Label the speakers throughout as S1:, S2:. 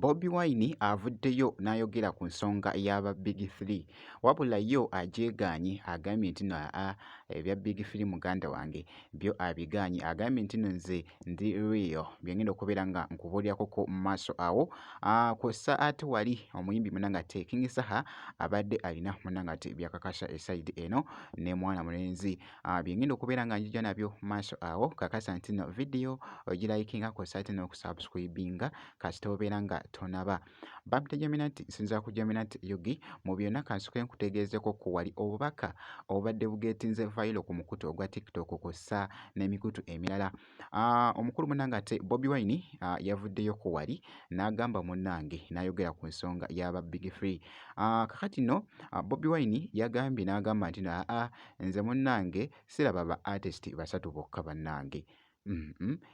S1: Bobi Wine avuddeyo n'ayogera ku nsonga y'aba Big Three wabula yo agyegaanyi agambye nti no aa ebya Big Three muganda wange byo abigaanyi agambye nti no nze ndi real bye ngenda okubeera nga nkubuulirako ku maaso awo. Kw'ossa ate wali omuyimbi munnange ate King Saha abadde alina munnange ate by'akakasa esayidi eno ne mwana mulenzi. Bye ngenda okubeera nga njija nabyo maaso awo kakasa nti no vidiyo ogirayikinga kw'ossa ate n'okusubscribinga kasita obeera nga tonaba. Bampita Jaminati nsinza ku Jaminati Ug mu byonna kansuke nkutegeezeko ku wali obubaka obubadde bugeetinze viral ku mukutu ogwa TikTok kw'ossa n'emikutu emirala. Omukulu munnange ate Bobi Wine yavuddeyo ku wali n'agamba munnange n'ayogera ku nsonga y'aba Big Three. Kakati nno Bobi Wine yagambye n'agamba nti aa nze munnange siraba ba artist basatu bokka bannange.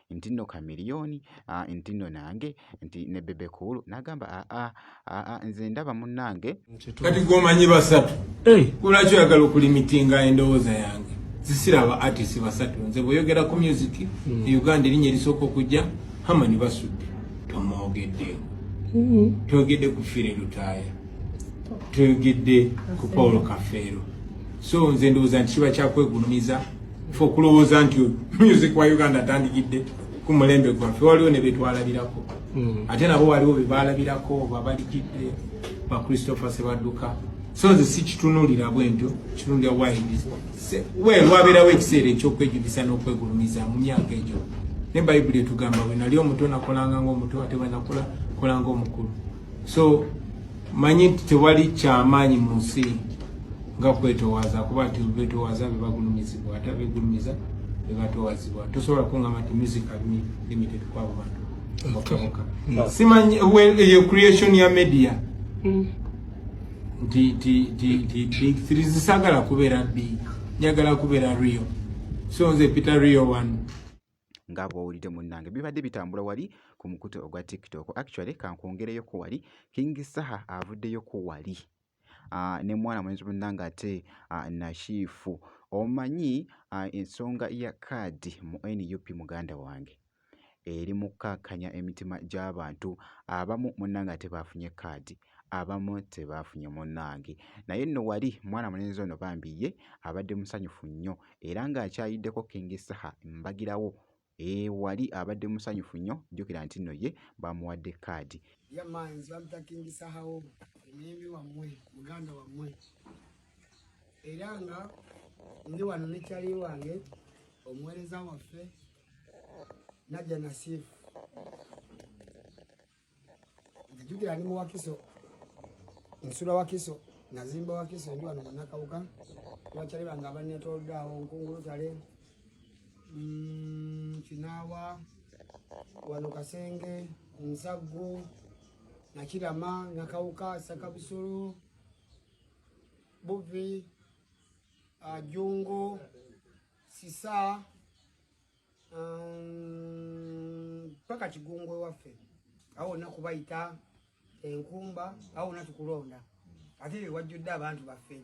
S1: Nti nno Chameleone, nti nno nange, nti ne Bebe Cool n'agamba aa aa nze ndaba munnange.
S2: Kati gwomanyi basatu kulwaki oyagala okulimitinga endowooza yange? Zisiraba artist basatu. Nze bweyogera ku music e Uganda, erinnya erisooka okujja Herman Basudde. Tomwogedde, twogedde ku Philly Lutaaya, twogedde ku Paul Kafeero. So nze ndowooza nti kiba kyakwegulumiza fe okulowooza nti music wa Uganda atandikidde ku mulembe gwaffe. Waliwo ne betwalabirako, ate nabo waliwo bebalabirako babalijidde ba Christopher Sebadduka. So nze sikitunulira bwentyo, kitunulira wide. Well, wabeerawo ekiseera ekyokwejubisa n'okwegulumiza mu myaka egyo, ne Bayibuli etugamba bwe nali omuto nakolanga ngaomuto, ate bwe nakula kola ngaomukulu. So manyi nti tewali kyamaanyi mu nsi nga kwetowaaza, kuba nti betowaaza bebagulumizibwa, ate abegulumiza bebatowazibwa. Tosobola kuŋŋamba nti music ali limited kwabo bantu bokaboka. Simanyi, well, eyo creation ya media nti ti ti ti big three. Zisagala kubeera big, njagala kubeera real. So nze Peter Real One.
S1: Nga bw'owulidde munnange, bibadde bitambula wali ku mukutu ogwa TikTok. Actually kankwongereyo ku wali King Saha avuddeyo ku wali ne mwana mulenzi munnange ate Nashif. Omanyi ensonga ya kaadi mu NUP muganda wange eri mu kukkakkanya emitima gy'abantu abamu. Munnange ate baafunye kaadi, abamu tebaafunye munnange. Naye nno wali mwana mulenzi ono bambi ye abadde musanyufu nnyo era ng'akyayiddeko King Saha mbagirawo. Wali abadde musanyufu nnyo, jjukira nti nno ye bamuwadde kaadi.
S3: Yamanzi bamuta King Sahawo, omuyimbi wammwe, muganda wammwe, era nga ndi wano ne kyali wange, omuweereza waffe Najja Nasifu. Nzijukira ndi mu Wakiso, nsula Wakiso, nazimba Wakiso, ndi wano munakawuka bakyali bange abanetolodde awo Nkungulutale, Kinaawa, wano Kasenge, Nsaggu, Nakirama, Nakawuka, Sakabusulu, Buvi, Jungo, Sisa, paka Kigungu ewaffe awo wonna kubayita Enkumba, awo wonna tukulonda ate wajjudde abantu baffe.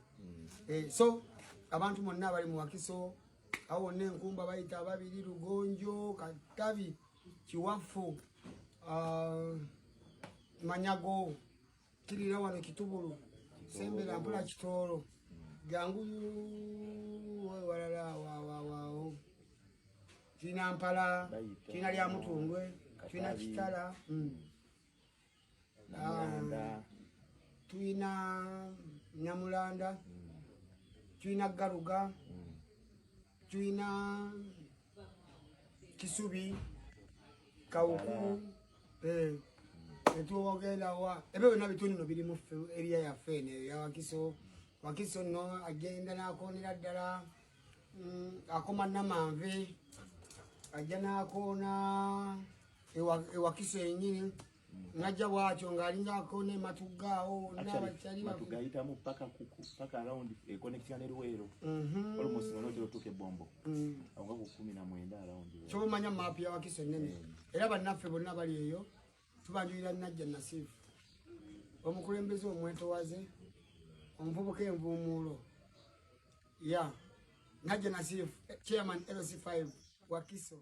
S3: So abantu mwonna abali mu Wakiso awo wonna Enkumba bayita ababiri, Lugonjo, Katabi, Kiwafu, Manyago, kirira wano Kitubulu, sembera mpola Kitoolo, jangu walala wawawawo tulina Mpala, tulina Lyamutundwe, tulina Kitala, tulina Namulanda, tulina Garuga, tulina Kisubi, Kawuku, etuogendawa ebyo byonna bitundu no biri mu area yaffe eno eya Wakiso. Wakiso nno agenda n'akoonera ddala, akoma Namanve, ajja n'akoona ewakiso yennyini, najja bwatyo ng'alinga akoona ematugga awo wonna abakyali.
S4: Matugayitamu paka kuku paka around connecting ne Luweero, almost nga notera otuuka ebombo awo nga ku 19 around.
S3: Kyobamanya maapu ya Wakiso ennene, era bannaffe bonna bali eyo tubanjulira Najja Nasifu, omukulembeze omwetowaze, omuvubuka envuumuulo ya Najja Nasifu, chairman LC5 Wakiso.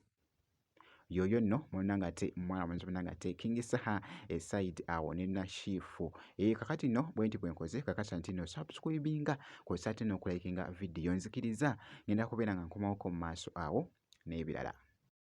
S1: Yoyo nno munnange ate mwana mulenzi munnange ate King Saha eside awo ne Nashifu. E, kakati nno bwenti bwenkoze kakasa nti no subscribinga kw'ossa ate n'okulayikinga vidiyo. Nzikiriza ngenda kubeera nga nkomawoko mu maaso awo n'ebirala.